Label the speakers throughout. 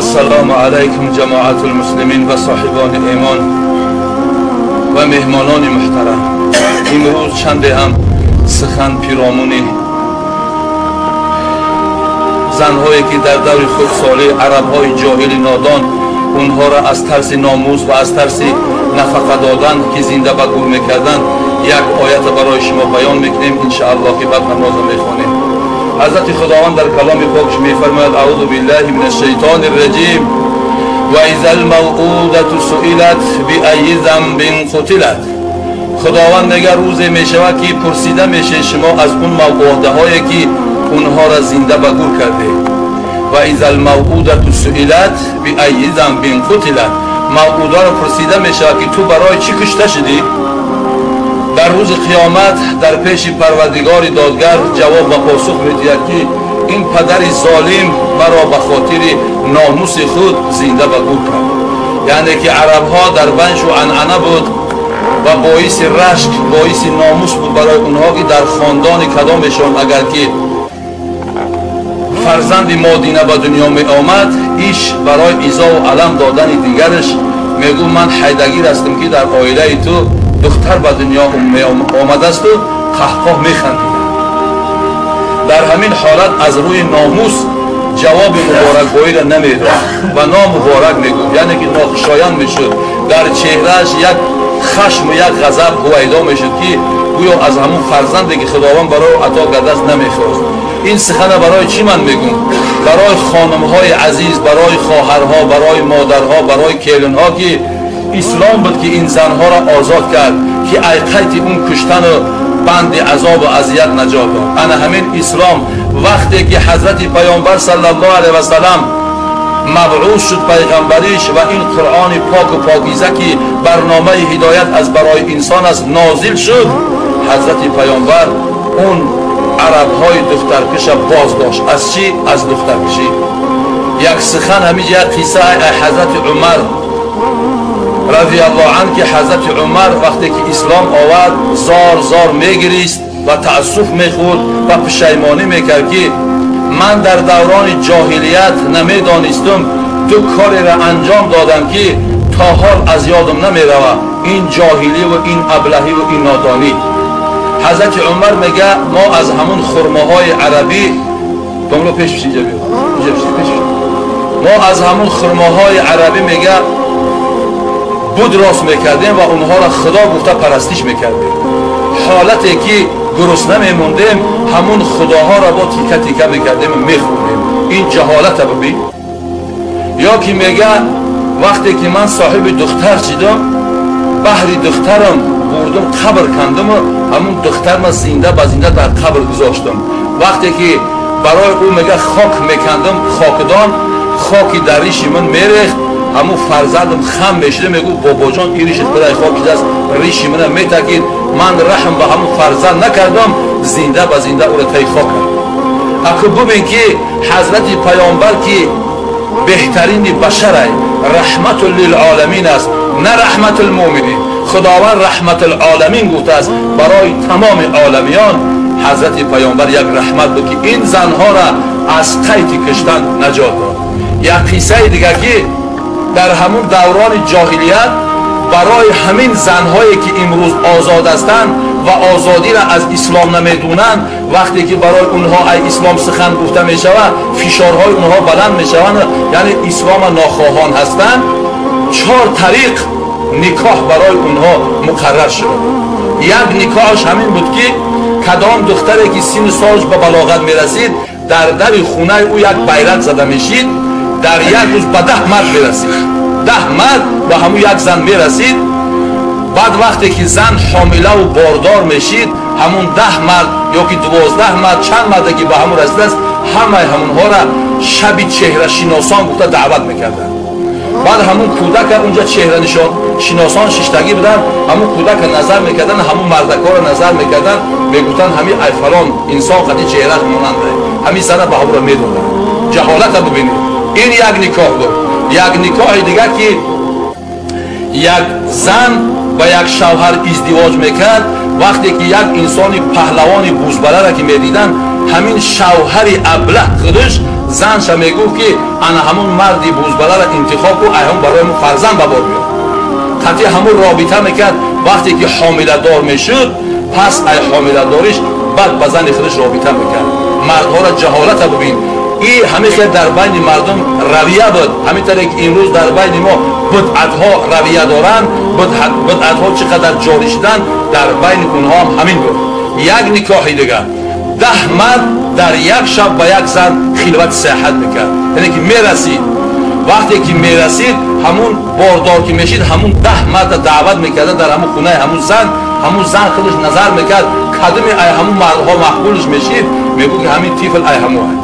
Speaker 1: Ассалому алайкум ҷамоатул муслимин ва соҳибони имон ва меҳмонони муҳтарам. Имрӯз чанде ҳам сухан пиромуни занҳое ки дар даври худсолӣ арабҳои ҷоҳили нодон онҳоро аз тарси номус ва аз тарси нафақа додан ки зинда ба гур мекарданд, як оята барои шумо баён мекунем, иншааллоҳ ки баъд намоза мехонем. Ҳазрати Худованд дар каломи покаш мефармояд: аъузу биллаҳи мин ашшайтони рраҷим ва иза алмавъудату суилат биайи занбин қутилат. Худованд мегӯяд рӯзе мешавад ки пурсида мешед шумо аз он мавъудаҳое ки онҳоро зинда ба гур кардед. Ва иза алмавъудату суилат биайи занбин қутилат. Мавъударо пурсида мешавад ки ту барои чӣ кушта шудӣ? Дар рӯзи қиёмат дар пеши Парвардигори додгар ҷавоб ва посух медиҳад ки ин падари золим маро ба хотири номуси худ зинда ба гур кард. Яъне ки арабҳо дар баншу анъана буд ва боиси рашк, боиси номус буд барои онҳо ки дар хондони кадомешон агар ки фарзанди модина ба дунё меомад, иш барои изову алам додани дигараш мегӯ ман ҳайдагир ҳастам ки дар оилаи ту духтар ба дунё омадасту қаҳқоҳ механдид. Дар ҳамин ҳолат аз рӯи номус ҷавоби муборакбоиро намедод ва номуборак мегуфт, яъне ки нохушоянд мешуд. Дар чеҳрааш як хашму як ғазаб ҳувайдо мешуд ки гӯё аз ҳамун фарзанде ки Худованд барои ато кардааст намехост. Ин сухана барои чӣ ман мегӯм? Барои хонумҳои азиз, барои хоҳарҳо, барои модарҳо, барои келинҳо ки ислом буд ки ин занҳоро озод кард, ки айқайти он куштану банди азобу азият наҷот дод. Ана ҳамин ислом вақте ки ҳазрати Паёмбар саллаллоҳу алайҳи васаллам мабъус шуд пайғамбариш ва ин Қуръони поку покиза ки барномаи ҳидоят аз барои инсон аст нозил шуд, ҳазрати Паёмбар он арабҳои духтаркиша боз дошт. Аз чӣ? Аз духтаркишӣ. Як сухан ҳамин як қисса ҳазрати Умар радиаллоҳу анҳу ки ҳазрати Умар вақте ки ислом овард зор зор мегирист ва таассуф мехӯрд ва пушаймонӣ мекард ки ман дар даврони ҷоҳилият намедонистум, ду кореро анҷом додам ки то ҳол аз ёдам намеравад, ин ҷоҳилӣ ва ин аблаҳӣ ва ин нодонӣ. Ҳазрати Умар мега мо аз ҳамун хурмаҳои арабӣ домло пеш биши, инҷа биё, инҷа биши, пеш биши. Мо аз ҳамун хурмаҳои арабӣ мега буд рост мекардем ва онҳоро Худо гуфта парастиш мекардем. Ҳолате ки гурусна мемондем, ҳамун худоҳоро бо тика тика мекардем ва мехӯрдем. Ин ҷаҳолата бибин. Ё ки мега вақте ки ман соҳиби духтар шидам, баҳри духтарам бурдум қабр кандаму ҳамун духтарма зинда ба зинда дар қабр гузоштам. Вақте ки барои ӯ мега хок мекандам, хокдон хоки дар риши ман мерехт, ҳамун фарзандам хам мешуда мегӯ бобоҷон ин ришат кудай хок шудааст, риши мана метакид. Ман раҳм ба ҳамун фарзанд накардам, зинда ба зинда ӯро таи хок кардам. Аку бубин ки ҳазрати Паёмбар ки беҳтарини башарай, раҳмату лилоламин аст, на раҳматулмӯминин. Худованд раҳматулоламин гуфтааст барои тамоми оламиён. Ҳазрати Паёмбар як раҳмат буд ки ин занҳоро аз қайти киштан наҷот дод. Як қиссаи дигар ки дар ҳамун даврони ҷоҳилият барои ҳамин занҳое ки имрӯз озод ҳастанд ва озодиро аз ислом намедонанд, вақте ки барои онҳо ай ислом сухан гуфта мешавад, фишорҳои онҳо баланд мешаванд, яъне ислома нохоҳон ҳастанд, чор тариқ никоҳ барои онҳо муқаррар шуд. Як никоҳаш ҳамин буд ки кадом духтаре ки синну солаш ба балоғат мерасид, дар дари хонаи ӯ як байрақ зада мешид, дар як рӯз ба 10 мард мерасид, 10 мард ба ҳамун як зан мерасид. Баъд вақте ки зан ҳомилаву бордор мешид, ҳамун 10 мард ё ки 12 мард, чанд марде ки ба ҳамун расидааст, ҳамаи ҳамунҳоро шаби чеҳрашиносон гуфта даъват мекарданд. Баъд ҳамун кӯдака унҷа чеҳрашиносон шиштагӣ буданд, ҳамун кӯдака назар мекарданд, ҳамун мардакҳоро назар мекарданд, мегуфтанд ҳамин ай фалон инсон қади чеҳраш монанда, ҳамин зана ба ҳамуро медоданд. Ҷаҳолата бибинед. Ин як никоҳ буд. Як никоҳи дигар ки як зан ба як шавҳар издивоҷ мекард, вақте ки як инсони паҳлавони бузбаларо ки медиданд, ҳамин шавҳари аблаҳ худаш Занша мегуфт ки ана ҳамун марди бузбаларо интихоб ку, ай ҳам барои мо фарзанд ба бор биёр. Қатъи ҳамун робита мекард. Вақте ки ҳомиладор мешуд, пас ай ҳомиладориш баъд ба зани худаш робита мекард. Мардҳоро ҷаҳолата бибин. И ҳамин хел дар байни мардум равия буд. Ҳамин тариқ ки имрӯз дар байни мо бидъатҳо равия доранд, бидъатҳо чӣ қадар ҷорӣ шуданд, дар байни онҳо ҳам ҳамин буд. Як никоҳи дигар, 10 мард дар як шаб ба як зан хилвати сиҳат мекард. Яъне ки мерасид, вақте ки мерасид, ҳамун бордор ки мешид, ҳамун 10 марда даъват мекарда дар ҳамун хонаи ҳамун зан. Ҳамун зан худаш назар мекард, кадоми ай ҳамун мардҳо мақбулш мешид, мегӯ ки ҳамин тифл ай ҳамун ай.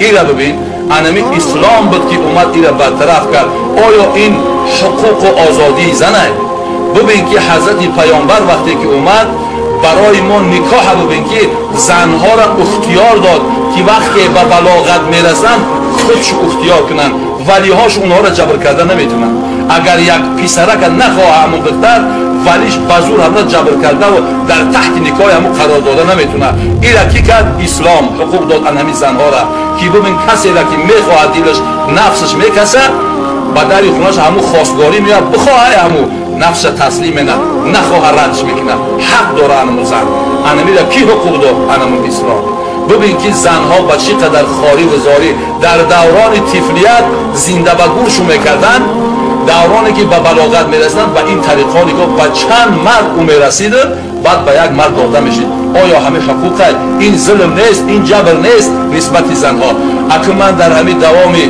Speaker 1: Ира бибин, анами ислом буд ки омад ира бартараф кард. Оё ин ҳуқуқу озодии занай? Бибин ки ҳазрати паёмбар вақте ки омад барои мо никоҳа, бибин ки занҳоро ихтиёр дод ки вақте ба балоғат мерасанд худш ихтиёр кунанд, валиҳош онҳоро ҷабр карда наметавонанд. Агар як писарака нахоҳа ҳамун духтар, валиш ба зур ҳамна ҷабр кардаву дар таҳти никоҳи ҳамун қарор дода наметавонад. Ира ки кард? Ислом ҳуқуқ дод ан ҳамин занҳоро ки бибин касеро ки мехоҳад, дилаш нафсаш мекасад, ба дари хонаш ҳамун хостгорӣ меояд, бихоҳай ҳамун нафсша таслим менад, нахоҳа радш мекунад. Ҳақ дора анамун зан. Анамира ки ҳуқуқ дод? Анамун ислом. Бибин ки занҳо ба чӣ қадар хорӣ ва зорӣ дар даврони тифлият зинда ба гӯшу мекарданд, давроне ки ба балоғат мерасиданд, ба ин тариқҳо нигоҳ ба чанд мард ӯ мерасид, баъд ба як мард дода мешид. Оё ҳамин ҳуқуқа? Ин зулм нест, ин ҷабр нест нисбати занҳо? Аку ман дар ҳамин давоми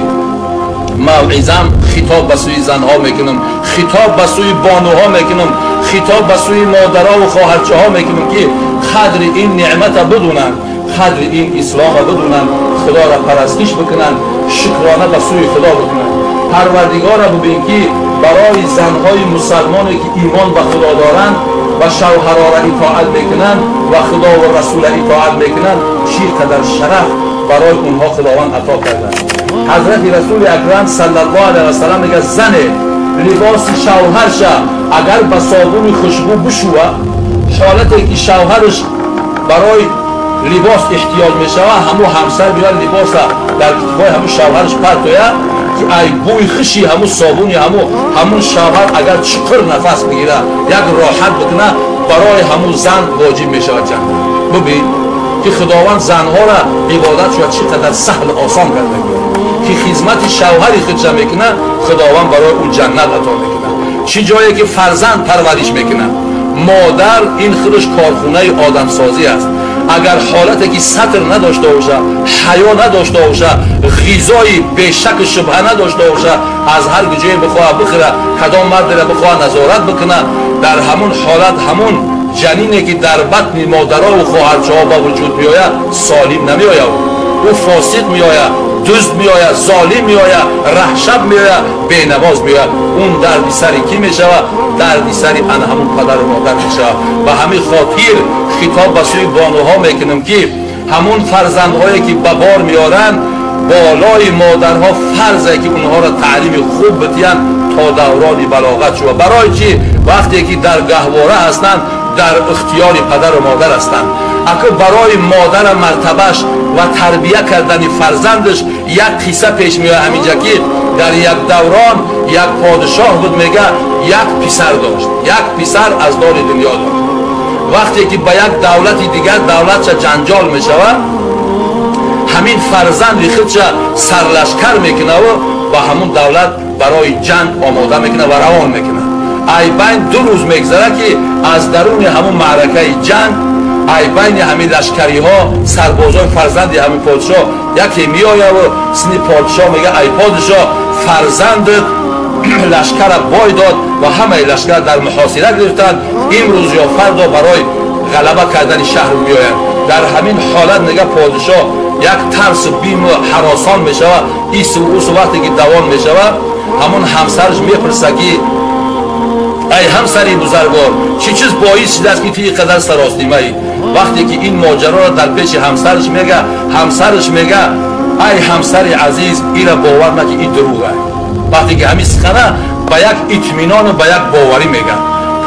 Speaker 1: мавъизам хитоб ба сӯи занҳо мекунам, хитоб ба сӯи бонуҳо мекунам, хитоб ба сӯи модарову хоҳарчаҳо мекунам ки қадри ин неъмата бидунанд, қадри ин ислома бидунанд, худоро парастиш бикунанд, шукрона ба сӯи худо бикунанд. Парвардигора бибин ки барои занҳои мусалмоне ки имон ба худо доранд ва шавҳарора итоат мекунанд ва худо ва расула итоат мекунанд, чӣ қадар шараф барои онҳо худованд ато карданд. Ҳазрати расули акрам саллаллоҳу алайҳи васаллам мегӯяд: зане либоси шавҳарша агар ба собуни хушбӯ бишӯва, ҳолате ки шавҳараш барои либос эҳтиёҷ мешавад, ҳамун ҳамсар биёяд либоса дар китфҳои ҳамун шавҳараш партояд ки ай бӯи хуши ҳамун собуни ҳамун шавҳар агар чуқур нафас бигирад, як роҳат бикунад, барои ҳамун зан воҷиб мешавад ҷаннат. Бибин ки худованд занҳоро ибодат шуд чӣ қадар саҳл осон карда, ки хизмати шавҳари худша мекунад, худованд барои ӯ ҷаннат ато мекунад. Чӣ ҷое ки фарзанд парвариш мекунад, модар ин худаш корхонаи одамсозӣ аст. Агар ҳолате ки сатр надошта бошад, ҳаё надошта бошад, ғизои бешаку шубҳа надошта бошад, аз ҳар ҷое бихоҳад бихӯрад, кадом мардеро бихоҳад назорат бикунад, дар ҳамун ҳолат ҳамун ҷанине ки дар батни модарову хоҳарчаҳо ба вуҷуд меояд солим намеояд, ӯ фосиқ меояд, дузд меояд, золим меояд, раҳшаб меояд, бенамоз меояд. Он дарди сари кӣ мешавад? Дарди сари ана ҳамун падару модар мешавад. Ба ҳамин хотир хитоб ба сӯи бонуҳо мекунам ки ҳамун фарзандҳое ки ба бор меоранд, болои модарҳо фарзе ки онҳоро таълими хуб бидиҳанд то даврони балоғат шавад. Барои чӣ? Вақте ки дар гаҳвора ҳастанд, дар ихтиёри падару модар ҳастанд. Аку барои модара мартабаш ва тарбия кардани фарзандаш як қисса пеш меояд. Ҳаминҷа ки дар як даврон як подишоҳ буд, мега як писар дошт, як писар аз дори дунё дошт. Вақте ки ба як давлати дигар давлатша ҷанҷол мешавад, ҳамин фарзанди худша сарлашкар мекунаву ба ҳамун давлат барои ҷанг омода мекунад ва равон мекунад. Ай байн 2 рӯз мегзарад ки аз даруни ҳамун маъракаи ҷанг, ай байни ҳамин лашкариҳо, сарбозои фарзанди ҳамин подшоҳ яке меояву сини подшоҳ мега: ай подшоҳ, фарзандат лашкара бой дод ва ҳамаи лашкар дар муҳосира гирифтанд, имрӯз ё фардо барои ғалаба кардани шаҳр меоянд. Дар ҳамин ҳолат мега подшоҳ як тарсу биму ҳаросон мешавад. Ису усу вақте ки давон мешавад, ҳамун ҳамсараш мепурсад ки ай ҳамсари бузургвор, чӣ чиз боис шудааст ки ту ин қадар саросимаӣ? Вақте ки ин моҷароро дар пеши ҳамсараш мега, ҳамсараш мега: ай ҳамсари азиз, ира бовар наки, ин дурӯғ аст. Вақте ки ҳамин сухана ба як итминону ба як боварӣ мега,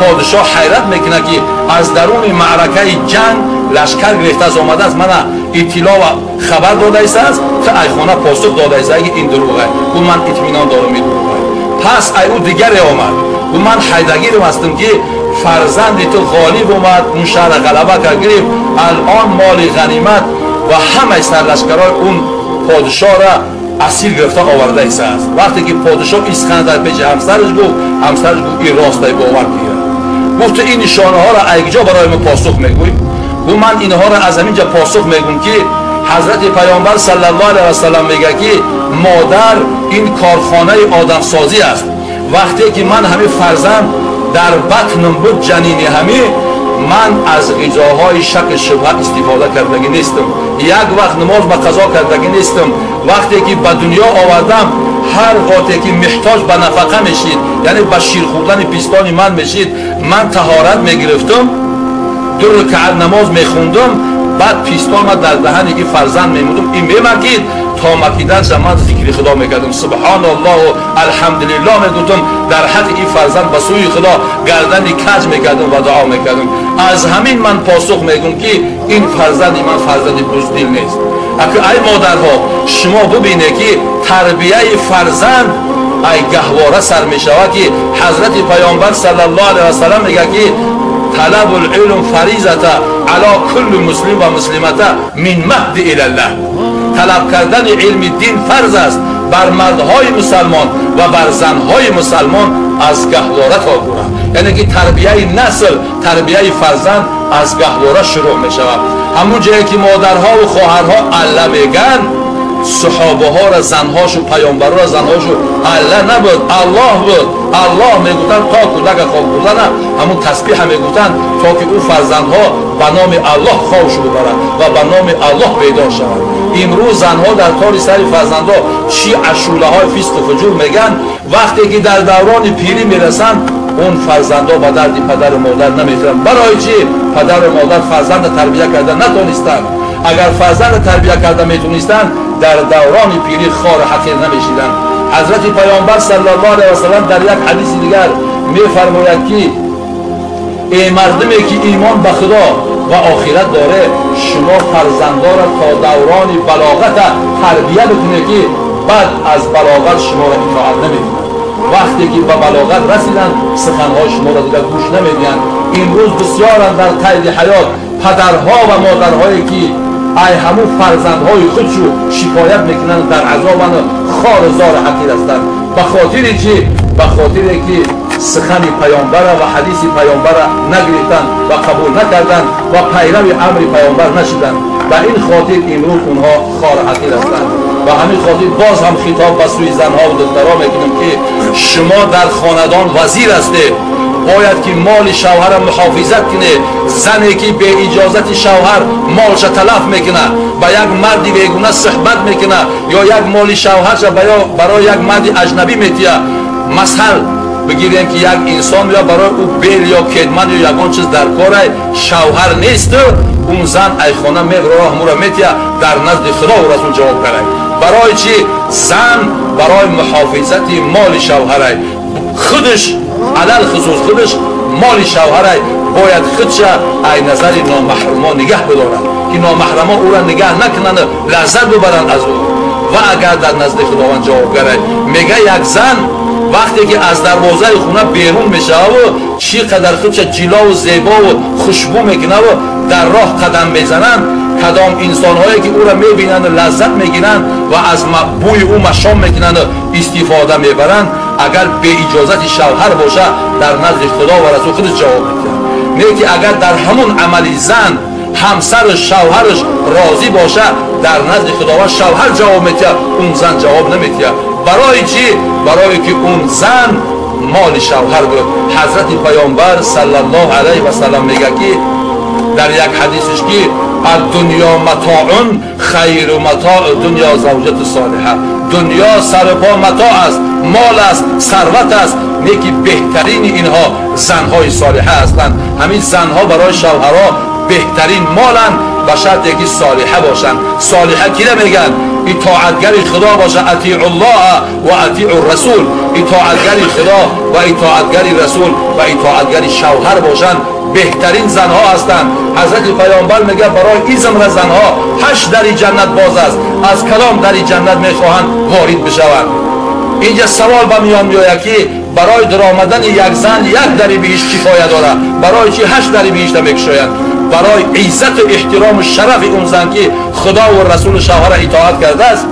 Speaker 1: Подишоҳ ҳайрат мекунад, ки аз даруни маъракаи ҷанг лашкар гирифта аз омадааст, мана иттилоъ ва хабар додаистааст, ту ай хона посух додаиста, ки ин дурӯғ аст. Гуфт ман итминон дорам, ин дурӯғ аст. Пас ай ӯ дигаре омад, гуфт ман ҳайдагирам ҳастам, ки фарзанди ту ғолиб омад, он шаҳра ғалаба кард, гирифт, алон моли ғанимат ва ҳамаи сарлашкарҳои он подишоҳра асир гирифта овардаистааст. Вақте ки подишоҳ ин сухан дар пеши ҳамсараш гуфт, ҳамсараш гуфт ин рост аст, бовар кунед. Гуфт ту ин нишонаҳоро айгиҷо барои мо посух мегӯй? Гуфт ман инҳоро аз ҳамин ҷо посух мегӯм, ки ҳазрати паёмбар саллаллоҳу алайҳи васаллам мегӯяд, ки модар ин корхонаи одамсозӣ аст. Вақте ки ман ҳамин фарзанд дар батнам буд, ҷанини ҳамин, ман аз ғизоҳои шак шубҳа истифода кардагӣ нестам, як вақт намоз ба қазо кардагӣ нестам. Вақте ки ба дунё овардам, ҳар гоҳе ки муҳтоҷ ба нафақа мешид, яъне ба шир хӯрдани пистони ман мешид, ман таҳорат мегирифтам, 2 ракъат намоз мехондам, баъд пистонма дар даҳани ин фарзанд мемондам, ин мемакид, то макиданша ман зикри худо мекардам, субҳоналлоҳу алҳамдулиллоҳ мегуфтам, дар ҳаққи ин фарзанд ба сӯи худо гардани каҷ мекардам ва дуо мекардам. Аз ҳамин ман посух мегӯм, ки ин фарзанди ман фарзанди буздил нест. Ай модарҳо, шумо бубинед, ки тарбияи фарзанд ай гаҳвора сар мешавад, ки ҳазрати паёмбар саллаллоҳу алайҳи васаллам мегӯяд, ки талабул илм фаризата ала кулли муслим ва муслимата мин маҳди илаллаҳ. Талаб кардани илми дин фарз аст бар мардҳои мусалмон ва бар занҳои мусалмон аз гаҳвора то гура. Яъне ки тарбияи насл, тарбияи фарзанд аз гаҳвора шурӯъ мешавад. Ҳамун ҷое ки модарҳову хоҳарҳо алла мегӯянд, саҳобаҳоро занҳошу паёмбарро занҳошу алла набуд, аллоҳ буд. Аллоҳ мегуфтанд то кӯдака хоб бурдана, ҳамун тасбиҳа мегуфтанд, то ки ӯ фарзандҳо ба номи аллоҳ хобшу бибаранд ва ба номи аллоҳ бедор шаванд. Имрӯз занҳо дар тори сари фарзандҳо чӣ ашулаҳои фисқу фуҷур мегӯянд, вақте ки дар даврони пирӣ мерасанд, он фарзандҳо ба дарди падару модар намехӯранд. Барои чӣ? Падару модар фарзанда тарбия карда натонистанд. Агар фарзанда тарбия карда метонистанд, дар даврони пирӣ хор ҳақир намешиданд. Ҳазрати паёмбар саллаллоҳу алайҳи васаллам дар як ҳадиси дигар мефармояд, ки эй мардуме ки имон ба худо ва охират доре, шумо фарзандонро то даврони балоғата тарбия бикунед, ки баъд аз балоғат шуморо итоат намекунанд. Вақте ки ба балоғат расиданд, суханҳои шуморо дигар гӯш намедиҳанд. Имрӯз бисёранд дар қайди ҳаёт падарҳо ва модарҳое, ки ай ҳамун фарзандҳои худшу шикоят мекунанд, дар азобанд, хору зори ҳақир ҳастанд. Ба хотири чӣ? Ба хотире ки сухани паёмбара ва ҳадиси паёмбара нагирифтанд ва қабул накарданд ва пайрави амри паёмбар нашуданд. Ба ин хотир имрӯз онҳо хор ҳақир ҳастанд. Ба ҳамин хотир боз ҳам хитоб ба сӯи занҳо ва духтарҳо мекунем, ки шумо дар хонадон вазир ҳастед, бояд ки моли шавҳарро муҳофизат кунед. Зане ки бе иҷозати шавҳар молша талаф мекунад, ба як марди бегуна суҳбат мекунад ё як моли шавҳарша барои як марди аҷнабӣ метиҳад, масал бигирем ки як инсон ё барои ӯ бел ё кедман ё ягон чиз дар корай, шавҳар несту, он зан ай хона мебарора ҳамуро метиҳад, дар назди худо ва расул ҷавоб карай. Барои чӣ? Зан барои муҳофизати моли шавҳарай, худаш алалхусус худаш моли шавҳарай, бояд худша ай назари номаҳрамон нигаҳ бидорад, ки номаҳрамон ӯра нигаҳ накунанд, лаззат бибаранд аз ӯ. Ва агар дар назди худованд ҷавобгарай, мега як зан вақте ки аз дарвозаи хона берун мешававу чӣ қадар худша ҷилову зебову хушбӯ мекунаву дар роҳ қадам мезананд, кадом инсонҳое ки ӯра мебинанду лаззат мегиранд ва аз бӯи ӯ машом мекунанду истифода мебаранд, агар беиҷозати шавҳар боша, дар назди худо ва расул худаш ҷавоб медиҳад. Не ки агар дар ҳамун амали зан ҳамсараш шавҳараш розӣ боша, дар назди худованд шавҳар ҷавоб медиҳад, он зан ҷавоб намедиҳад. Барои чӣ? Барое ки он зан моли шавҳар буд. Ҳазрати паёмбар саллаллоҳу алайҳи васаллам мегӯяд, ки дар як ҳадисиш ки ад-дунё матоун хайру матоу дунё завҷату солиҳа. Дунё сарпо матоъ аст, мол аст, сарват аст, не ки беҳтарини инҳо занҳои солиҳа ҳастанд. Ҳамин занҳо барои шавҳарҳо беҳтарин моланд, ба шарте ки солиҳа бошанд. Солиҳа кира мегӯянд? итоатгари Худо боша. Атиъу Аллоҳ ва атиъу Расул. Итоатгари Худо ва итоатгари Расул ва итоатгари шавҳар бошанд, беҳтарин занҳо ҳастанд. Ҳазрати Паёмбар мегӯяд, барои ин зумра занҳо 8 дари ҷаннат боз аст, аз кадом дари ҷаннат мехоҳанд ворид бишаванд? Инҷа савол ба миён меояд, ки барои даромадани як зан як дари биҳишт кифоя дорад, барои чи 8 дари биҳишта мекушоянд? Барои иззату эҳтирому шарафи он зан, ки Худову Расулу шавҳара итоат кардааст.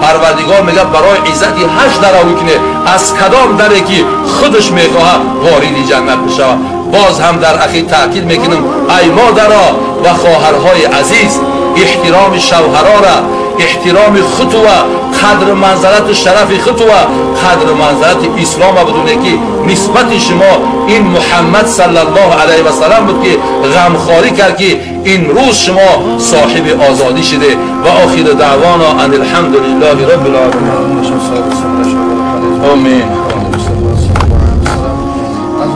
Speaker 1: Парвардигор мегӯяд, барои иззати 8 дара ҳукне, аз кадом даре ки худаш мехоҳад вориди ҷаннат бишавад. Боз ҳам дар ахир таъкид мекунам, ай модаро ва хоҳарҳои азиз, эҳтироми шавҳарора, эҳтироми худва, қадру манзалату шарафи худва, қадру манзалати ислома бидуне, ки нисбати шумо ин Муҳаммад саллаллоҳу алайҳи васаллам буд, ки ғамхорӣ кард, ки ин рӯз шумо соҳиби озодӣ шуде. Ва охиру даъвона ан алҳамдулиллаҳи роббил оламин. Омин.
Speaker 2: Аз